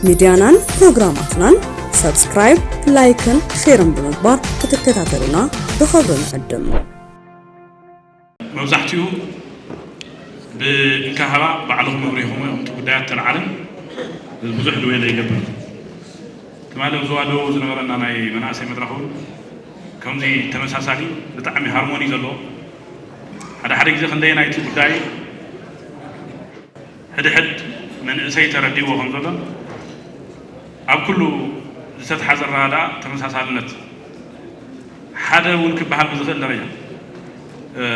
ሚድያናን ፕሮግራማትናን ሳብስክራይብ፣ ላይክን ሼርን ብምግባር ክትከታተሉና ብኽብሪ ንዕድም። መብዛሕትኡ ብእንካሃባ ባዕልኹም ኣብሪኹሞ ኢኹም እቲ ጉዳያት ተልዓልን ብዙሕ ድወለ ይገብር። ትማሊ ኣብ ዞባ ደቡብ ዝነበረና ናይ መናእሰይ መድረኽ እውን ከምዚ ተመሳሳሊ ብጣዕሚ ሃርሞኒ ዘለዎ ሓደ ሓደ ግዜ ክንደየናይ እቲ ጉዳይ ሕድሕድ መንእሰይ ተረዲእዎ ከም ዘሎን ኣብ ኩሉ ዝተትሓዘ ኣረዳድኣ ተመሳሳልነት ሓደ እውን ክበሃል ብዝኽእል ደረጃ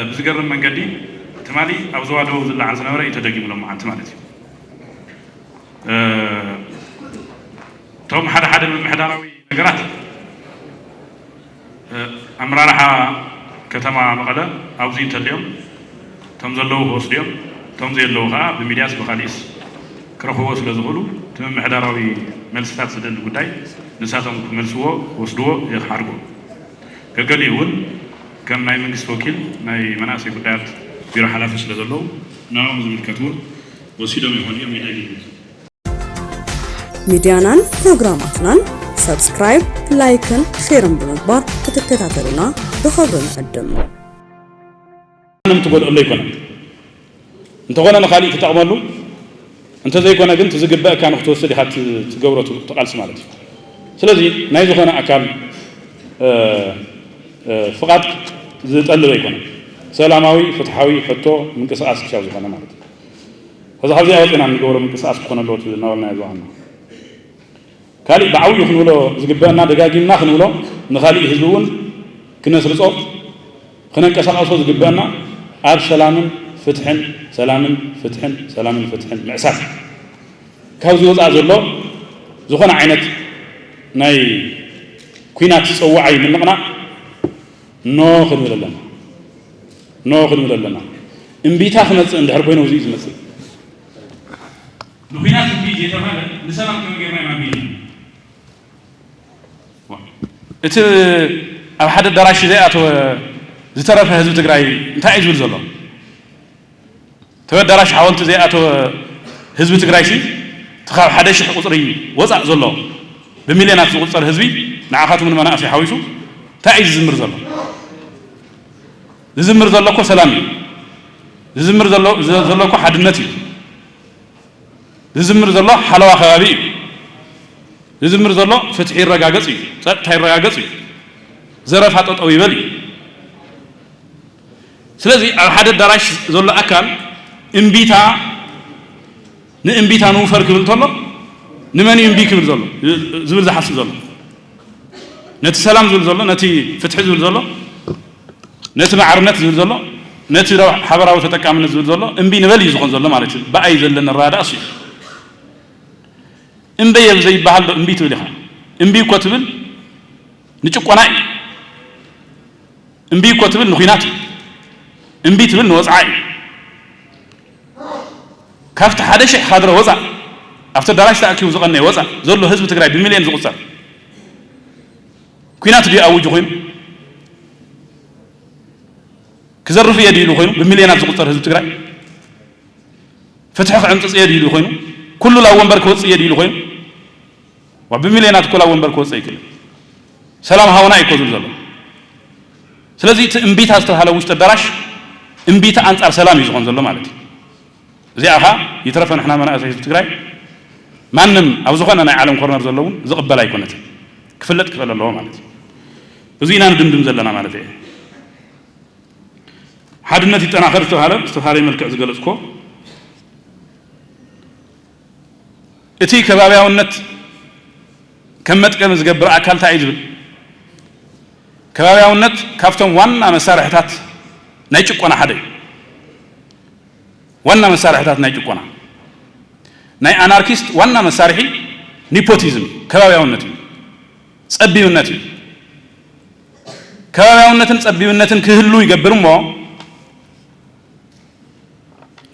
ብዝገርም መንገዲ ትማሊ ኣብ ዞባ ደቡብ ዝለዓል ዝነበረ እዩ ተደጊሙ ሎመዓንቲ ማለት እዩ። እቶም ሓደ ሓደ ምምሕዳራዊ ነገራት ኣመራርሓ ከተማ መቐለ ኣብዚ እንተልዮም እቶም ዘለዉ ክወስድዮም እቶም ዘየለዉ ከዓ ብሚድያስ ብካሊእስ ክረኽብዎ ስለ ዝኽእሉ እቲ ምምሕዳራዊ መልስታት ዝደሊ ጉዳይ ንሳቶም ክመልስዎ ክወስድዎ እየ ክሓድጎ። ገገሊኡ እውን ከም ናይ መንግስቲ ወኪል ናይ መናእሰይ ጉዳያት ቢሮ ሓላፊ ስለ ዘለዉ ንዕኦም ዝምልከት እውን ወሲዶም ይኾኑ እዮም ይደግም። ሚድያናን ፕሮግራማትናን ሳብስክራይብ፣ ላይክን ሼርን ብምግባር ክትከታተሉና ብኽብሪ ንዕድም። ማንም ትጎድኣሉ ኣይኮነን። እንተኾነ ንኻሊእ ትጠቕመሉ፣ እንተዘይኮነ ግን ትዝግበእካ ንክትወስድ ኢኻ ትገብሮ ትቃልሲ ማለት እዩ። ስለዚ ናይ ዝኾነ ኣካል ፍቓድ ዝጠልብ ኣይኮነን። ሰላማዊ ፍትሓዊ ሕቶ ምንቅስቃስ ክሻብ ዝኾነ ማለት እዩ። ከዚ ካብዚኣ ወፂና እንገብሮ ምንቅስቃስ ክኾነ ኣለዎ እናበልና ዝዋና ካሊእ ብዓብዩ ክንብሎ ዝግበአና ደጋጊምና ክንብሎ ንኻሊእ ህዝቢ እውን ክነስርፆ ክነንቀሳቐሶ ዝግበአና ኣብ ሰላምን ፍትሕን ሰላምን ፍትሕን ሰላምን ፍትሕን ምዕሳል ካብዚ ወፃእ ዘሎ ዝኾነ ዓይነት ናይ ኲናት ፀዋዓይ ምንቕናቕ ኖ ክንብል ኣለና። ኖ ክንብል ኣለና። እምቢታ ክመፅእ እንድሕር ኮይኑ እዚ እዩ ዝመፅእ። ንኹናት እምቢ ዘይተባህለ ንሰላም ከመይ ጌርና ኢና እምቢ? እቲ ኣብ ሓደ ኣዳራሽ ዘይኣተወ ዝተረፈ ህዝቢ ትግራይ እንታይ እዩ ዝብል ዘሎ? እቲ ኣዳራሽ ሓወልቲ ዘይኣተወ ህዝቢ ትግራይ ሲ እቲ ካብ ሓደ ሽሕ ቁፅሪ ወፃእ ዘሎ ብሚልዮናት ዝቁፀር ህዝቢ ንዓኻትኩም ንመናእሰይ ሓዊሱ እንታይ እዩ ዝዝምር ዘሎ? ዝዝምር ዘሎ እኮ ሰላም እዩ። ዝዝምር ዘሎ እኮ ሓድነት እዩ። ዝዝምር ዘሎ ሓለዋ ከባቢ እዩ። ዝዝምር ዘሎ ፍትሒ ይረጋገፅ እዩ፣ ፀጥታ ይረጋገፅ እዩ፣ ዘረፋ ጠጠው ይበል እዩ። ስለዚ ኣብ ሓደ ኣዳራሽ ዘሎ ኣካል እምቢታ ንእምቢታ ንውፈር ክብል ተሎ ንመን እዩ እምቢ ክብል ዘሎ ዝብል ዝሓስብ ዘሎ ነቲ ሰላም ዝብል ዘሎ ነቲ ፍትሒ ዝብል ዘሎ ነቲ ማዕርነት ዝብል ዘሎ ነቲ ሓበራዊ ተጠቃምነት ዝብል ዘሎ እምቢ ንበል እዩ ዝኾን ዘሎ ማለት እዩ። ብኣይ ዘለኒ ኣረዳድኣ እሱ እዩ። እምበይ ኣብ ዘይበሃል ዶ እምቢ ትብል ኢኻ? እምቢ እኮ ትብል ንጭቆና እዩ። እምቢ እኮ ትብል ንኹናት እዩ። እምቢ ትብል ንወፅዓ እዩ። ካብቲ ሓደ ሽሕ ካድረ ወፃእ ኣብቲ ኣዳራሽ ተኣኪቡ ዝቐነየ ወፃእ ዘሎ ህዝቢ ትግራይ ብሚልዮን ዝቑፀር ኲናት ድዩ ኣውጁ ኮይኑ ክዘርፍ እየ ድዩ ኢሉ ኮይኑ ብሚልዮናት ዝቑፀር ህዝቢ ትግራይ ፍትሒ ክዕምፅፅ እየ ድዩ ኢሉ ኮይኑ ኩሉ ላብ ወንበር ክወፅእ እየ ድዩ ኢሉ ኮይኑ ዋ ብሚልዮናት እኮ ላብ ወንበር ክወፅእ ኣይክእልን። ሰላም ሃውና እዩ እኮ ዝብል ዘሎ። ስለዚ እቲ እምቢታ ዝተባሃለ ውሽጢ ኣዳራሽ እምቢታ ኣንፃር ሰላም እዩ ዝኾን ዘሎ ማለት እዩ። እዚኣ ኸ ይትረፈ ንሕና መናእሰይ ህዝቢ ትግራይ ማንም ኣብ ዝኾነ ናይ ዓለም ኮርነር ዘለውን ዝቕበል ኣይኮነትን። ክፍለጥ ክኽእል ኣለዎ ማለት እዩ። እዚ ኢና ንድምድም ዘለና ማለት እየ። ሓድነት ይጠናኸር ዝተባሃለ ብዝተፈላለየ መልክዕ ዝገለፅኮ እቲ ከባብያውነት ከም መጥቀሚ ዝገብር ኣካል እንታይ እዩ ዝብል? ከባብያውነት ካብቶም ዋና መሳርሕታት ናይ ጭቆና ሓደ እዩ። ዋና መሳርሕታት ናይ ጭቆና ናይ ኣናርኪስት ዋና መሳርሒ ኒፖቲዝም ከባብያውነት እዩ፣ ጸቢብነት እዩ። ከባብያውነትን ጸቢብነትን ክህሉ ይገብር እሞ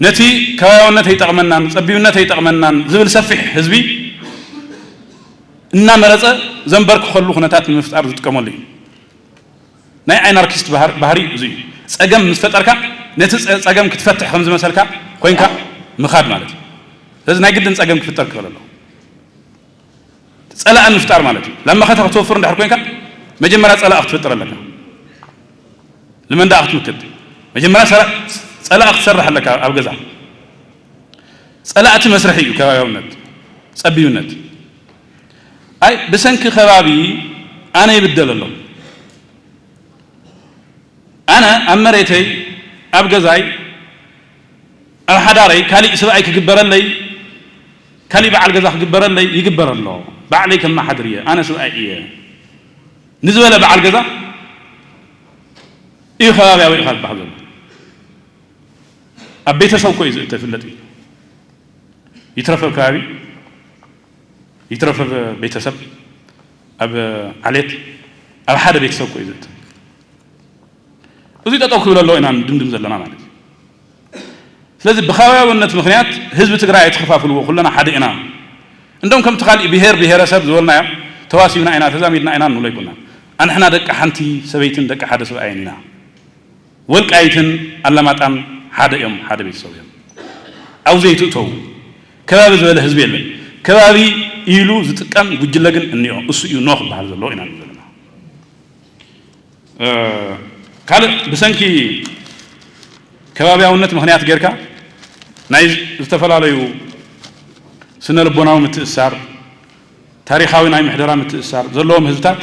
ነቲ ከባብያውነት ኣይጠቕመናን ጸቢብነት ኣይጠቕመናን ዝብል ሰፊሕ ህዝቢ እናመረጸ ዘንበርክኸሉ ኩነታት ንምፍጣር ዝጥቀመሉ እዩ። ናይ ኣናርኪስት ባህር- ባህሪ እዚ እዩ። ጸገም ምስ ፈጠርካ ነቲ ጸ- ጸገም ክትፈትሕ ከም ዝመሰልካ ኮይንካ ምኻድ ማለት እዩ። ስለዚ ናይ ግድን ጸገም ክፍጠር ክኽእል ኣለዎ። ጸላእ ምፍጣር ማለት እዩ። ላመኸተ ክትወፍር እንድሕር ኮይንካ መጀመርያ ጸላእ ክትፍጥር ኣለካ። ልመን ደኣ ክትምክት መጀመርያ ሰራ-፣ ጸላእ ክትሰርሕ ኣለካ ኣብ ገዛ። ጸላእቲ መስርሒ እዩ ከባቢያውነት፣ ጸቢብነት። ኣይ ብሰንኪ ከባቢ ኣነ ይብደል ኣሎ። ኣነ ኣብ መሬተይ፣ ኣብ ገዛይ፣ ኣብ ሓዳረይ ካሊእ ስብኣይ ክግበረለይ፣ ካሊእ በዓል ገዛ ክግበረለይ ይግበር ኣሎ። ባዕለይ ከመሓድር እየ፣ ኣነ ስብኣይ እየ ንዝበለ በዓል ገዛ እዩ ከባብያዊ ኢኻ ዝበሃል ዘሎ። ኣብ ቤተሰብ እኮ እዩ ዝእተ፣ ፍለጥ እዩ። ይትረፍ ኣብ ከባቢ፣ ይትረፍ ኣብ ቤተሰብ፣ ኣብ ዓሌት፣ ኣብ ሓደ ቤተሰብ እኮ እዩ ዝእተ። እዚ ጠጠው ክብል ኣለዎ ኢና ንድምድም ዘለና ማለት እዩ። ስለዚ ብኸባብያውነት ምኽንያት ህዝቢ ትግራይ ኣይትኸፋፍልዎ፣ ኩለና ሓደ ኢና። እንደውም ከምቲ ካሊእ ብሄር ብሄረሰብ ዝበልናዮ ተዋሲብና ኢና፣ ተዛሚድና ኢና ንብሎ ኣይኮናን። ኣንሕና ደቂ ሓንቲ ሰበይትን ደቂ ሓደ ሰብኣይን ኢና። ወልቃይትን ኣላማጣን ሓደ እዮም፣ ሓደ ቤተሰብ እዮም። ኣብዚ ዘይትእተው ከባቢ ዝበለ ህዝቢ የለን። ከባቢ ኢሉ ዝጥቀም ጉጅለ ግን እኒኦ፣ እሱ እዩ ኖ ክበሃል ዘለዎ ኢና ንብል ዘለና። እ፣ ካልእ ብሰንኪ ከባብያውነት ምኽንያት ጌርካ ናይ ዝተፈላለዩ ስነ ልቦናዊ ምትእስሳር፣ ታሪኻዊ ናይ ምሕደራ ምትእስሳር ዘለዎም ህዝብታት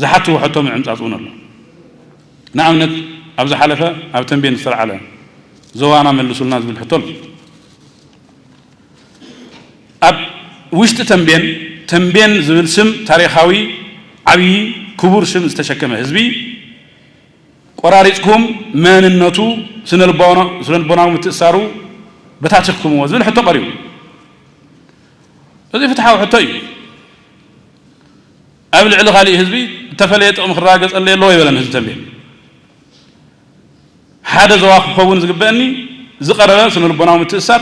ዝሓትዎ ሕቶ ምዕምጻጽ እውን ኣሎ። ንኣብነት ኣብ ዝሓለፈ ኣብ ተንቤን ዝተለዓለ ዞባና መልሱልና ዝብል ሕቶ ኣሎ። ኣብ ውሽጢ ተንቤን፣ ተንቤን ዝብል ስም ታሪኻዊ ዓብዪ ክቡር ስም ዝተሸከመ ህዝቢ ቆራሪፅኩም መንነቱ ስነ ልቦና-፣ ስነ ልቦናዊ ምትእሳሩ በታቲኽኩምዎ ዝብል ሕቶ ቀሪቡ። እዚ ፍትሓዊ ሕቶ እዩ። ኣብ ልዕሊ ካሊእ ህዝቢ እተፈለየ ጥቕሚ ክረጋገፀለይ ኣለዎ ኣይበለን ህዝቢ ተንቤን። ሓደ ዞባ ክኸውን ዝግበአኒ ዝቐረበ ስነ ልቦናዊ ምትእሳር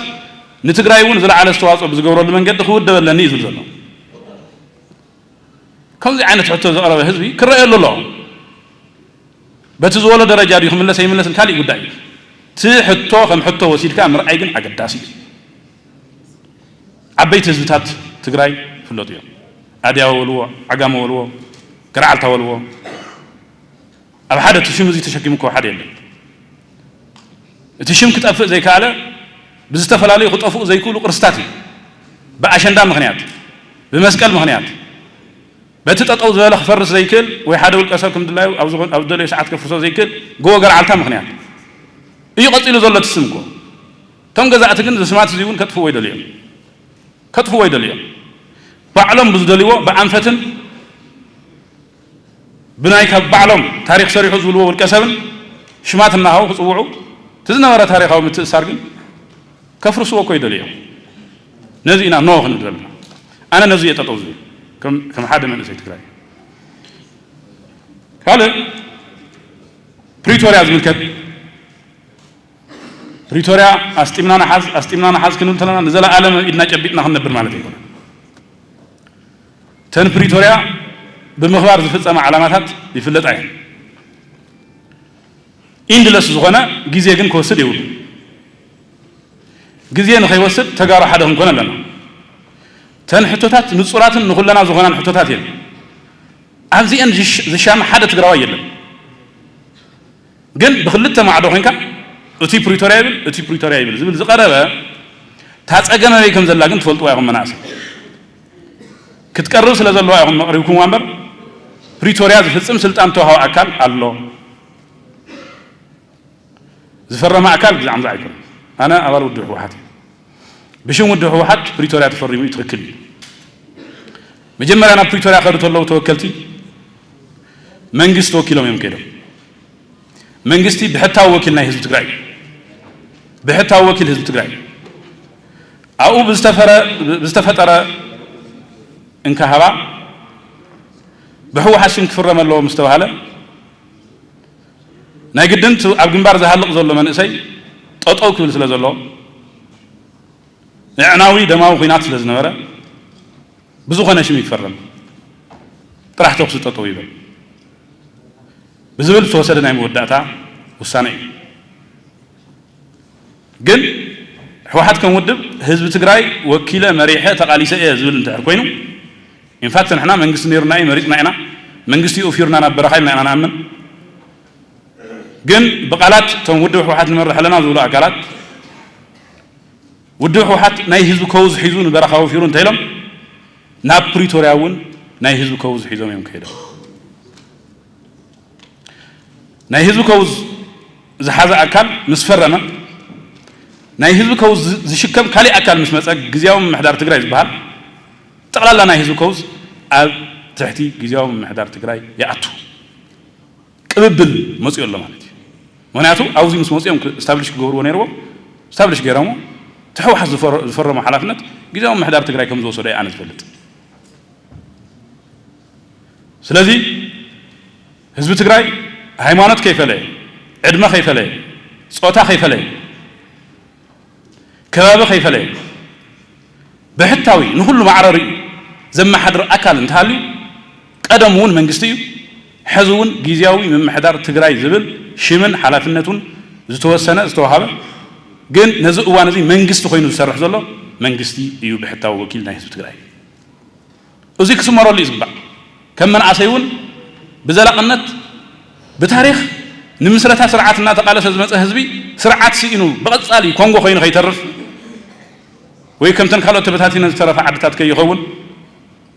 ንትግራይ እውን ዝለዓለ ኣስተዋፅኦ ብዝገብረሉ መንገዲ ክውደበለኒ እዩ ዝብል ዘሎ። ከምዚ ዓይነት ሕቶ ዘቕረበ ህዝቢ ክረኣየሉ ኣለዎ። በቲ ዝበሎ ደረጃ ድዩ ክምለስ ኣይምለስን ካሊእ ጉዳይ እዩ። እቲ ሕቶ ከም ሕቶ ወሲድካ ምርኣይ ግን ኣገዳሲ እዩ። ዓበይቲ ህዝብታት ትግራይ ይፍለጡ እዮም። ኣድያወ በልዎ፣ ዓጋመ በልዎ፣ ገርዓልታ በልዎ፣ ኣብ ሓደ እቲ ሽም እዚ ተሸኪሙ እኮ ሓደ የለን። እቲ ሽም ክጠፍእ ዘይከኣለ ብዝተፈላለዩ ክጠፍኡ ዘይክእሉ ቅርስታት እዩ። ብኣሸንዳ ምኽንያት፣ ብመስቀል ምኽንያት፣ በቲ ጠጠው ዝበለ ክፈርስ ዘይክእል ወይ ሓደ ውልቀ ሰብ ከም ድላዩ ኣብ ዝኾን-፣ ኣብ ዝደለዮ ሰዓት ከፍርሶ ዘይክእል ጎቦ ገርዓልታ ምኽንያት እዩ ቀፂሉ ዘሎ እቲ ስም እኮ። እቶም ገዛእቲ ግን እዚ ስማት እዚ እውን ከጥፍዎ ይደልዩ እዮም። ከጥፍዎ ይደልዩ እዮም። ባዕሎም ብዝደልይዎ ብኣንፈትን ብናይ ካብ ባዕሎም ታሪኽ ሰሪሑ ዝብልዎ ውልቀ ሰብን ሽማት እናሃቡ ክፅውዑ እቲ ዝነበረ ታሪኻዊ ምትእሳር ግን ከፍርስዎ እኮ ይደልዩ እዮም። ነዚ ኢና ኖ ክንብል ዘለና። ኣነ ነዚ እየ ጠጠው ዝብል ከም፣ ከም ሓደ መንእሰይ ትግራይ። ካልእ ፕሪቶርያ ዝምልከት ፕሪቶርያ ኣስጢምና ንሓዝ፣ ኣስጢምና ንሓዝ ክንብል እንተለና ንዘለኣለም ኣብ ኢድና ጨቢጥና ክንነብር ማለት ኣይኮነን። እተን ፕሪቶርያ ብምኽባር ዝፍጸማ ዓላማታት ይፍለጣ እየን። ኢንድለስ ዝኾነ ግዜ ግን ክወስድ የብሉ። ግዜ ንኸይወስድ ተጋሩ ሓደ ክንኮን ኣለና። እተን ሕቶታት ንጹራትን ንኹለና ዝኾናን ሕቶታት እየን። ኣብዚአን ዝሽ-፣ ዝሻማ ሓደ ትግራዋይ የለን። ግን ብክልተ ማዕዶ ኮይንካ እቲ ፕሪቶርያ ይብል፣ እቲ ፕሪቶርያ ይብል ዝብል ዝቐረበ እታ ጸገም ኣበይ ከም ዘላ ግን ትፈልጥዋ ኢኹም መናእሰይ። ክትቀርብ ስለ ዘለዋ ኢኹም መቕሪብኩምዋ እምበር ፕሪቶርያ ዝፍጽም ስልጣን ተዋሃቢ ኣካል ኣሎ። ዝፈረመ ኣካል ብዛዕባ ኣይኮነን። ኣነ ኣባል ውድብ ህወሓት እየ። ብሽም ውድብ ህወሓት ፕሪቶርያ ተፈሪሙ እዩ፣ ትኽክል እዩ። መጀመርያ ናብ ፕሪቶርያ ከዱ ተለዉ ተወከልቲ መንግስቲ ወኪሎም እዮም ከይዶም። መንግስቲ ብሕታዊ ወኪል ናይ ህዝቢ ትግራይ እዩ። ብሕታዊ ወኪል ህዝቢ ትግራይ እዩ። ኣብኡ ብዝተፈረ-፣ ብዝተፈጠረ እንካሃባ ብህወሓት ሽም ክፍረም ኣለዎ ምስ ተባሃለ ናይ ግድን እቲ ኣብ ግንባር ዝሃልቕ ዘሎ መንእሰይ ጠጠው ክብል ስለ ዘለዎ፣ ኣዕናዊ ደማዊ ኲናት ስለ ዝነበረ፣ ብዝኾነ ሽም ይፈረም፣ ጥራሕ ተኹሲ ጠጠው ይበል ብዝብል ዝተወሰደ ናይ መወዳእታ ውሳነ እዩ። ግን ህወሓት ከም ውድብ ህዝቢ ትግራይ ወኪለ መሪሐ ተቓሊሰ እየ ዝብል እንድሕር ኮይኑ፣ ኢንፋክት ንሕና መንግስቲ ነይሩና እዩ፣ መሪፅና ኢና። መንግስቲ እዩ ፊሩና ናብ በረኻ ኢልና ኢና ንኣምን። ግን ብቓላት እቶም ውድብ ህወሓት ንመርሕ ኣለና ዝብሉ ኣካላት፣ ውድብ ህወሓት ናይ ህዝቢ ከውዝ ሒዙ ንበረኻ ወፊሩ እንተኢሎም፣ ናብ ፕሪቶርያ እውን ናይ ህዝቢ ከውዝ ሒዞም እዮም ከይዶም። ናይ ህዝቢ ከውዝ ዝሓዘ ኣካል ምስ ፈረመ፣ ናይ ህዝቢ ከውዝ ዝሽከም ካሊእ ኣካል ምስ መፀ፣ ግዝያዊ ምምሕዳር ትግራይ ዝበሃል ጠቕላላ ናይ ህዝቢ ከውዝ ኣብ ትሕቲ ግዝያዊ ምምሕዳር ትግራይ ይኣቱ። ቅብብል መፅኡ ኣሎ ማለት እዩ። ምክንያቱ ኣብዚ ምስ መፅኦም ስታብሊሽ ክገብርዎ ነይርዎም፣ ስታብሊሽ ገይሮሞ፣ እቲ ህወሓት ዝፈረ- ዝፈረሞ ሓላፍነት ግዝያዊ ምምሕዳር ትግራይ ከም ዝወሰዶ ኣነ ዝፈልጥ። ስለዚ ህዝቢ ትግራይ ሃይማኖት ከይፈለየ፣ ዕድመ ከይፈለየ፣ ፆታ ከይፈለየ፣ ከባቢ ከይፈለየ፣ ብሕታዊ ንኹሉ ማዕረ ርእዩ ዘመሓድር ኣካል እንተሃልዩ፣ ቀደም እውን መንግስቲ እዩ፣ ሕዚ እውን ግዝያዊ ምምሕዳር ትግራይ ዝብል ሽምን ሓላፍነቱን ዝተወሰነ ዝተዋሃበ፣ ግን ነዚ እዋን እዚ መንግስቲ ኮይኑ ዝሰርሕ ዘሎ መንግስቲ እዩ፣ ብሕታዊ ወኪል ናይ ህዝቢ ትግራይ። እዚ ክስመረሉ እዩ ዝግባእ። ከም መንእሰይ እውን ብዘላቕነት ብታሪኽ ንምስረታ ስርዓት እናተቓለሰ ዝመፀ ህዝቢ፣ ስርዓት ስኢኑ ብቐፃሊ ኮንጎ ኮይኑ ከይተርፍ ወይ ከምተን ካልኦት ተበታቲነን ዝተረፋ ዓድታት ከይኸውን፣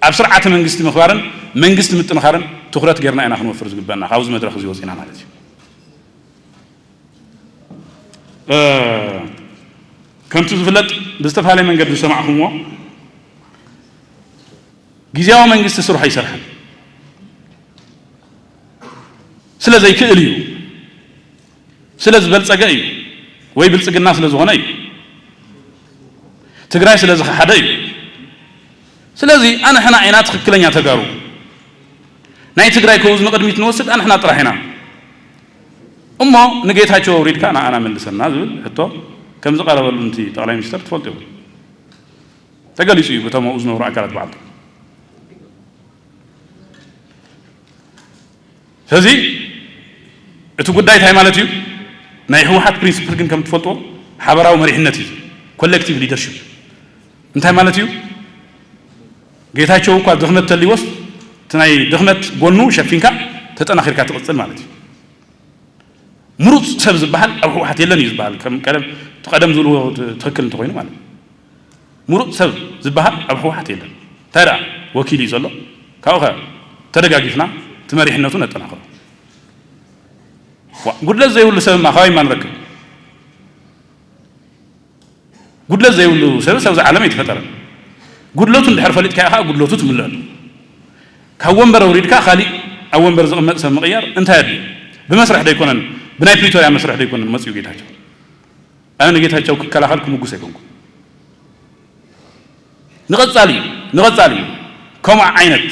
ኣብ ስርዓተ መንግስቲ ምኽባርን መንግስቲ ምጥንኻርን ትኹረት ጌርና ኢና ክንወፍር ዝግበአና፣ ካብዚ መድረኽ እዚ ወፂና ማለት እዩ። እ፣ ከምቲ ዝፍለጥ ብዝተፈላለየ መንገዲ ዝሰማዕኹምዎ፣ ግዝያዊ መንግስቲ ስርሑ ኣይሰርሐን። ስለ ዘይክእል እዩ፣ ስለ ዝበልፀገ እዩ፣ ወይ ብልፅግና ስለ ዝኾነ እዩ፣ ትግራይ ስለ ዝኸሓደ እዩ። ስለዚ ኣንሕና ኢና ትኽክለኛ ተጋሩ፣ ናይ ትግራይ ከውዝ ንቕድሚት ንወስድ ኣንሕና ጥራሕ ኢና። እሞ ንጌታቸው ኣውሪድካ ንኣና መልሰና ዝብል ሕቶ ከም ዝቐረበሉ እቲ ጠቕላይ ሚኒስትር ትፈልጡ ኢኹም። ተገሊፁ እዩ ብቶም ኣብኡ ዝነብሩ ኣካላት በዓልቲ። ስለዚ እቲ ጉዳይ እንታይ ማለት እዩ? ናይ ህወሓት ፕሪንሲፕል ግን ከም ትፈልጥዎ ሓበራዊ መሪሕነት እዩ፣ ኮሌክቲቭ ሊደርሽፕ። እንታይ ማለት እዩ? ጌታቸው እኳ ድኽመት ተልይዎስ እቲ ናይ ድኽመት ጎኑ ሸፊንካ ተጠናኺርካ ትቕፅል ማለት እዩ። ምሩፅ ሰብ ዝበሃል ኣብ ህወሓት የለን እዩ ዝበሃል። ከም ቀደም፣ እቲ ቀደም ዝብልዎ ትኽክል እንተኾይኑ ማለት እዩ። ምሩፅ ሰብ ዝበሃል ኣብ ህወሓት የለን። እንታይ ደኣ ወኪል እዩ ዘሎ? ካብኡ ኸ ተደጋጊፍና እቲ መሪሕነቱ ነጠናኽሮ። ዋ፣ ጉድለት ዘይብሉ ሰብማ ካበይማ ንረክብ? ጉድለት ዘይብሉ ሰብስ ኣብዚ ዓለም ኣይተፈጠረን። ጉድለቱ እንድሕር ፈሊጥካዮ ከዓ ጉድለቱ ትምልአሉ። ካብ ወንበር ኣውሪድካ ካሊእ ኣብ ወንበር ዝቕመጥ ሰብ ምቕያር እንታይ ኣድልዩ? ብመስርሕ ዶ ኣይኮነን፣ ብናይ ፕሪቶርያ መስርሕ ዶ ኣይኮነን መፂኡ ጌታቸው? ኣነ ንጌታቸው ክከላኸል ክምጉስ ኣይኮንኩን። ንቐፃሊ እዩ፣ ንቐፃሊ እዩ ከምኡ ዓይነት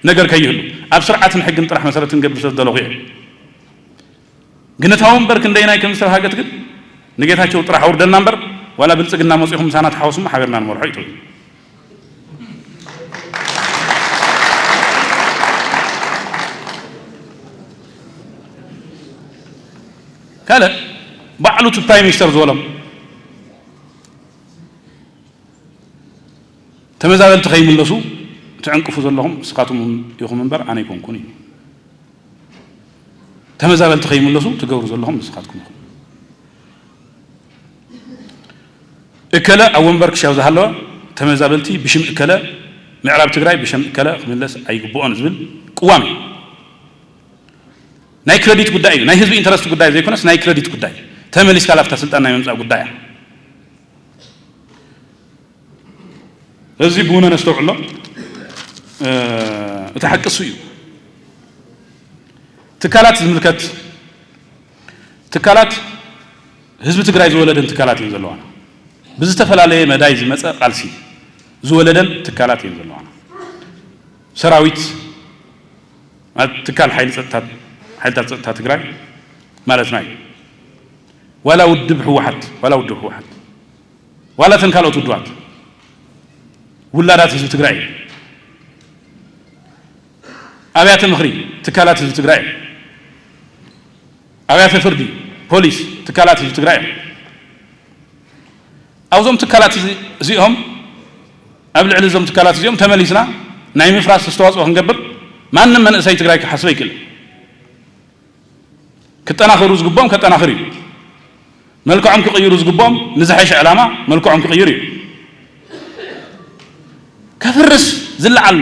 ነገር ከይህሉ ኣብ ስርዓትን ሕግን ጥራሕ መሰረት ክንገብር ስለ ዝደለኹ እየ። ግን እታ ወንበር ክንደይናይ ከም ዝተባሃገት ግን ንጌታቸው ጥራሕ ኣውርደልና እምበር፣ ዋላ ብልፅግና መፂኹም ምሳና ተሓወሱሞ ሓቢርና ንመርሖ እዩ ትብል። ካልእ ባዕሉ እቲ ፕራይም ሚኒስተር ዝበሎም ተመዛበልቲ ከይምለሱ ትዕንቅፉ ዘለኹም ንስኻትኩም ኢኹም እምበር ኣነ ኣይኮንኩን እዩ። ተመዛበልቲ ከይምለሱ ትገብሩ ዘለኹም ንስኻትኩም ኢኹም። እከለ ኣብ ወንበር ክሻብ ዝሃለወ ተመዛበልቲ ብሽም እከለ ምዕራብ ትግራይ ብሽም እከለ ክምለስ ኣይግብኦን ዝብል ቅዋም እዩ። ናይ ክረዲት ጉዳይ እዩ፣ ናይ ህዝቢ ኢንተረስት ጉዳይ ዘይኮነስ ናይ ክረዲት ጉዳይ፣ ተመሊስካ ላፍታ ስልጣን ናይ ምምፃእ ጉዳይ እያ። እዚ ብውነ ነስተውዕሎ። እ፣ እቲ ሓቂ እሱ እዩ። ትካላት ዝምልከት፣ ትካላት ህዝቢ ትግራይ ዝወለደን ትካላት እየን ዘለዋና። ብዝተፈላለየ መዳይ ዝመፀ ቃልሲ ዝወለደን ትካላት እየን ዘለዋና። ሰራዊት ማለት ትካል ሓይሊ ፀጥታ፣ ሓይልታት ፀጥታ ትግራይ ማለትና እዩ። ዋላ ውድብ ህወሓት፣ ዋላ ውድብ ህወሓት፣ ዋላ እተን ካልኦት ውድባት ውላዳት ህዝቢ ትግራይ እዩ። ኣብያተ ምኽሪ ትካላት ህዝቢ ትግራይ እዩ። ኣብያተ ፍርዲ፣ ፖሊስ ትካላት ህዝቢ ትግራይ እዮም። ኣብዞም ትካላት እዚ- እዚኦም፣ ኣብ ልዕሊ እዞም ትካላት እዚኦም ተመሊስና ናይ ምፍራስ ኣስተዋፅኦ ክንገብር ማንም መንእሰይ ትግራይ ክሓስበ ይክእል። ክጠናኸሩ ዝግብኦም ከጠናኽር እዩ። መልክዖም ክቕይሩ ዝግብኦም ንዝሐሸ ዕላማ መልክዖም ክቕይሩ እዩ። ከፍርስ ዝለዓል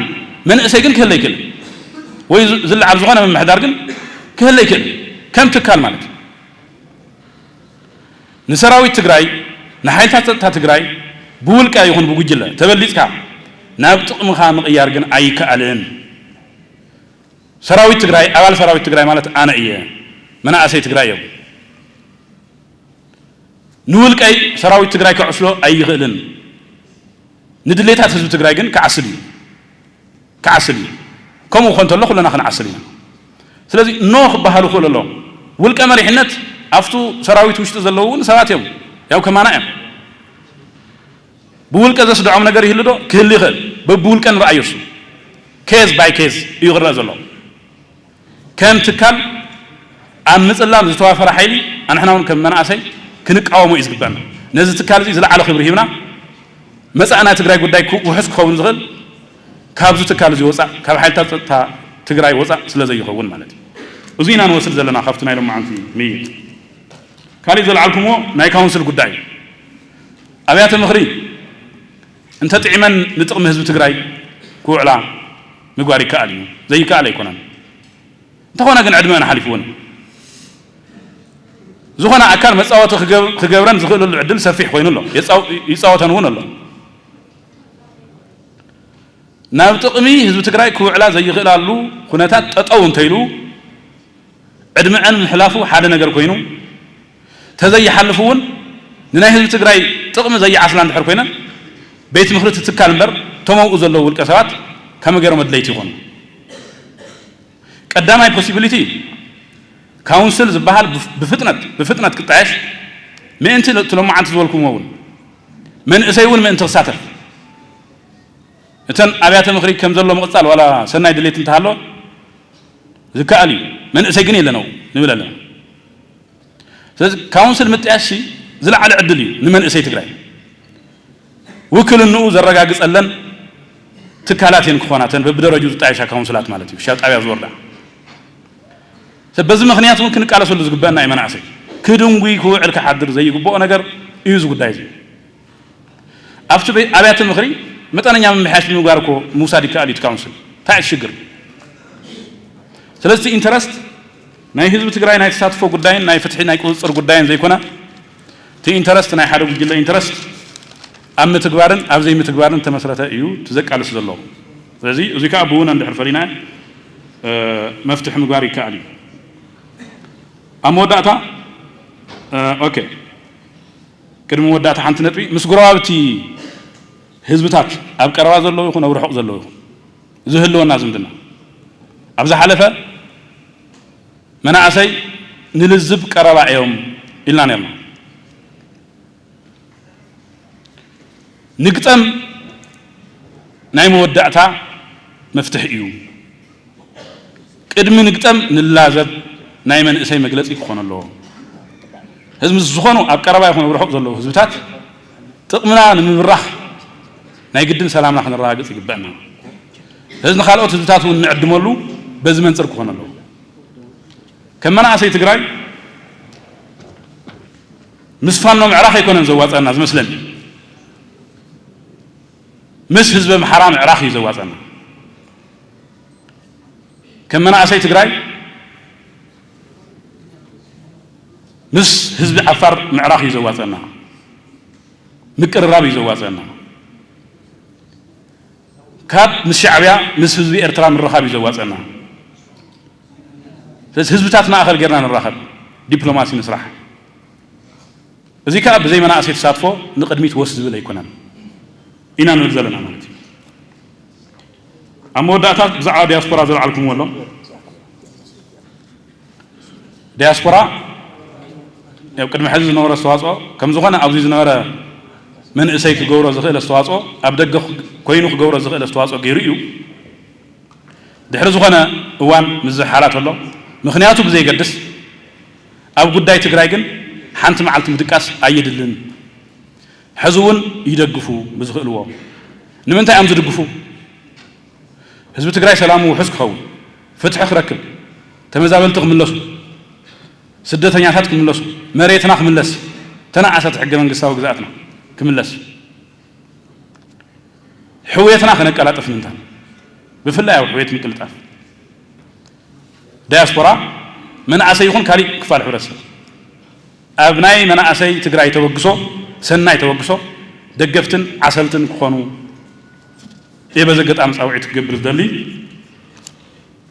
መንእሰይ ግን ክህለ ይክእል ወይ ዝ- ዝለዓል ዝኾነ ምምሕዳር ግን ክህለ ይክእል። ከም ትካል ማለት እዩ። ንሰራዊት ትግራይ፣ ንሓይልታት ፀጥታ ትግራይ ብውልቀ ይኹን ብጉጅለ ተበሊፅካ ናብ ጥቕምኻ ምቕያር ግን ኣይከኣልን። ሰራዊት ትግራይ፣ ኣባል ሰራዊት ትግራይ ማለት ኣነ እየ፣ መናእሰይ ትግራይ እዮም። ንውልቀይ ሰራዊት ትግራይ ከዕስሎ ኣይኽእልን። ንድሌታት ህዝቢ ትግራይ ግን ክዓስል እዩ። ክዓስል እዩ። ከምኡ ክኾን እንተሎ ኩለና ክንዓስል ኢና። ስለዚ ኖ ክበሃል ይኽእል ኣሎ። ውልቀ መሪሕነት ኣብቱ ሰራዊት ውሽጢ ዘለዉ እውን ሰባት እዮም። ያው ከማና እዮም። ብውልቀ ዘስድዖም ነገር ይህሉ ዶ? ክህሉ ይኽእል። በብውልቀ ንረኣዮ እሱ። ኬዝ ባይ ኬዝ እዩ ክረአ ዘሎ። ከም ትካል ኣብ ምጽላም ዝተዋፈረ ሓይሊ ኣንሕና እውን ከም መናእሰይ ክንቃወሞ እዩ ዝግበአና። ነዚ ትካል እዚ ዝለዓለ ክብሪ ሂብና መጻኢ ናይ ትግራይ ጉዳይ ክውሑስ ክኸውን ዝኽእል ካብዚ ትካል እዚ ወጻእ፣ ካብ ሓይልታት ጸጥታ ትግራይ ወጻእ ስለ ዘይኸውን ማለት እዩ። እዚ ኢና ንወስድ ዘለና ካብቲ ናይ ሎማዓንቲ ምይይጥ። ካሊእ ዘልዓልኩምዎ ናይ ካውንስል ጉዳይ እዩ። ኣብያተ ምኽሪ እንተጥዒመን ንጥቕሚ ህዝቢ ትግራይ ክውዕላ ምግባር ይከኣል እዩ፣ ዘይከኣል ኣይኮነን። እንተኾነ ግን ዕድመአን ሓሊፍወን እዩ። ዝኾነ ኣካል መጻወቲ ክገብ- ክገብረን ዝኽእለሉ ዕድል ሰፊሕ ኮይኑ ኣሎ፣ የጻው- ይጻወተን እውን ኣሎ። ናብ ጥቕሚ ህዝቢ ትግራይ ክውዕላ ዘይኽእላሉ ኩነታት ጠጠው እንተይሉ ዕድመአን ምሕላፉ ሓደ ነገር ኮይኑ፣ ተዘይሓልፉ እውን ንናይ ህዝቢ ትግራይ ጥቕሚ ዘይዓስላ እንድሕር ኮይነን ቤት ምኽሪ ትትካል እምበር እቶም ኣብኡ ዘለዉ ውልቀ ሰባት ከመይ ገይሮም ኣድለይቲ ይኾኑ? ቀዳማይ ፖሲቢሊቲ ካውንስል ዝበሃል ብፍ- ብፍጥነት ብፍጥነት ክጣየሽ ምእንቲ ለ- እቲ ሎማዓንቲ ዝበልኩምዎ እውን መንእሰይ እውን ምእንቲ ክሳተፍ እተን ኣብያተ ምኽሪ ከም ዘሎ ምቕጻል ዋላ ሰናይ ድሌት እንተሃሎ ዝከኣል እዩ። መንእሰይ ግን የለን ኣብኡ ንብል ኣለና። ስለዚ ካውንስል ምጥያሽ ዝለዓለ ዕድል እዩ ንመንእሰይ ትግራይ። ውክልንኡ ዘረጋግጸለን ትካላት እየን ክኾናተን በብደረጅኡ ዝጣየሻ ካውንስላት ማለት እዩ። ክሻብ ጣብያ ዝወርዳ ሰብ በዚ ምኽንያት እውን ክንቃለሰሉ ዝግበአና እዩ። መናእሰይ ክድንጉይ ክውዕል ክሓድር ዘይግብኦ ነገር እዩ እዚ ጉዳይ እዚ። ኣብቲ ቤ- ኣብያተ ምኽሪ መጠነኛ ምምሕያሽ ንምግባር እኮ ምውሳድ ይከኣል እዩ እቲ ካውንስል። እንታይ እቲ ሽግር? ስለዚ ኢንተረስት ናይ ህዝቢ ትግራይ ናይ ተሳትፎ ጉዳይን ናይ ፍትሒ ናይ ቁፅፅር ጉዳይን ዘይኮነ እቲ ኢንተረስት ናይ ሓደ ጉጅለ ኢንተረስት ኣብ ምትግባርን ኣብ ዘይምትግባርን ተመስረተ እዩ እቲ ዘቃልስ ዘሎ። ስለዚ እዚ ከዓ ብውን እንድሕር ፈሊና መፍትሒ ምግባር ይከኣል እዩ። ኣብ መወዳእታ ኦኬ ቅድሚ መወዳእታ ሓንቲ ነጥቢ ምስ ጎረባብቲ ህዝብታት ኣብ ቀረባ ዘለዉ ይኹን ኣብ ርሑቕ ዘለዉ ይኹን ዝህልወና ዝምድና ኣብ ዝሓለፈ መናእሰይ ንልዝብ ቀረባ እዮም ኢልና ነርና። ንግጠም ናይ መወዳእታ መፍትሒ እዩ። ቅድሚ ንግጠም ንላዘብ ናይ መንእሰይ መግለፂ ክኾን ኣለዎ። ህዝቢ ዝኾኑ ኣብ ቀረባ ይኹን ኣብ ርሑቕ ዘለዉ ህዝብታት ጥቕምና ንምብራኽ ናይ ግድን ሰላምና ክነረጋግፅ ይግበአና። ህዝቢ ንካልኦት ህዝብታት እውን ንዕድመሉ በዚ መንፅር ክኾን ኣለዎ። ከም መናእሰይ ትግራይ ምስ ፋኖ ምዕራኽ ኣይኮነን ዘዋፀና ዝመስለኒ፣ ምስ ህዝቢ ኣምሓራ ምዕራኽ እዩ ዘዋፀና። ከም መናእሰይ ትግራይ ምስ ህዝቢ ዓፋር ምዕራኽ እዩ ዘዋፀና፣ ምቅርራብ እዩ ዘዋፀና። ካብ ምስ ሻዕብያ ምስ ህዝቢ ኤርትራ ምርኻብ እዩ ዘዋፀና። ስለዚ ህዝብታት ማእኸል ጌርና ንራኸብ፣ ዲፕሎማሲ ንስራሕ። እዚ ከዓ ብዘይ መናእሰይ ተሳትፎ ንቕድሚት ወስ ዝብል ኣይኮነን ኢና ንብል ዘለና ማለት እዩ። ኣብ መወዳእታ ብዛዕባ ዲያስፖራ ዘልዓልኩምዎ ኣሎ። ዲያስፖራ ኣብ ቅድሚ ሕዚ ዝነበረ ኣስተዋፅኦ ከም ዝኾነ ኣብዚ ዝነበረ መንእሰይ ክገብሮ ዝኽእል ኣስተዋፅኦ ኣብ ደገ ኮይኑ ክገብሮ ዝኽእል ኣስተዋፅኦ ገይሩ እዩ። ድሕሪ ዝኾነ እዋን ምስ ዝሓላ ተሎ ምኽንያቱ ብዘይገድስ ኣብ ጉዳይ ትግራይ ግን ሓንቲ መዓልቲ ምድቃስ ኣየድልን። ሕዚ እውን ይደግፉ ብዝኽእልዎ። ንምንታይ እዮም ዝድግፉ? ህዝቢ ትግራይ ሰላሙ ውሑስ ክኸውን፣ ፍትሒ ክረክብ፣ ተመዛበልቲ ክምለሱ፣ ስደተኛታት ክምለሱ፣ መሬትና ክምለስ፣ ተነኣሰት ሕገ መንግስታዊ ግዝኣትና ክምለስ፣ ሕውየትና ከነቀላጥፍ ምንታን፣ ብፍላይ ኣብ ሕውየት ምቅልጣፍ ዳያስፖራ መናእሰይ ይኹን ካሊእ ክፋል ሕብረተሰብ ኣብ ናይ መናእሰይ ትግራይ ተበግሶ፣ ሰናይ ተበግሶ ደገፍትን ዓሰልትን ክኾኑ እየ በዚ ኣጋጣሚ ፃውዒት ክገብር ዝደሊ።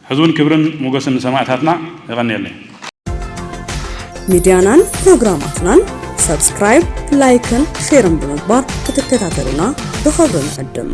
ሕዚ እውን ክብርን ሞገስን ንሰማእታትና። የቐንየለይ። ሚድያናን ፕሮግራማትናን ሰብስክራይብ፣ ላይክን ሼርን ብምግባር ክትከታተሉና ብኽብሪ ንዕድም።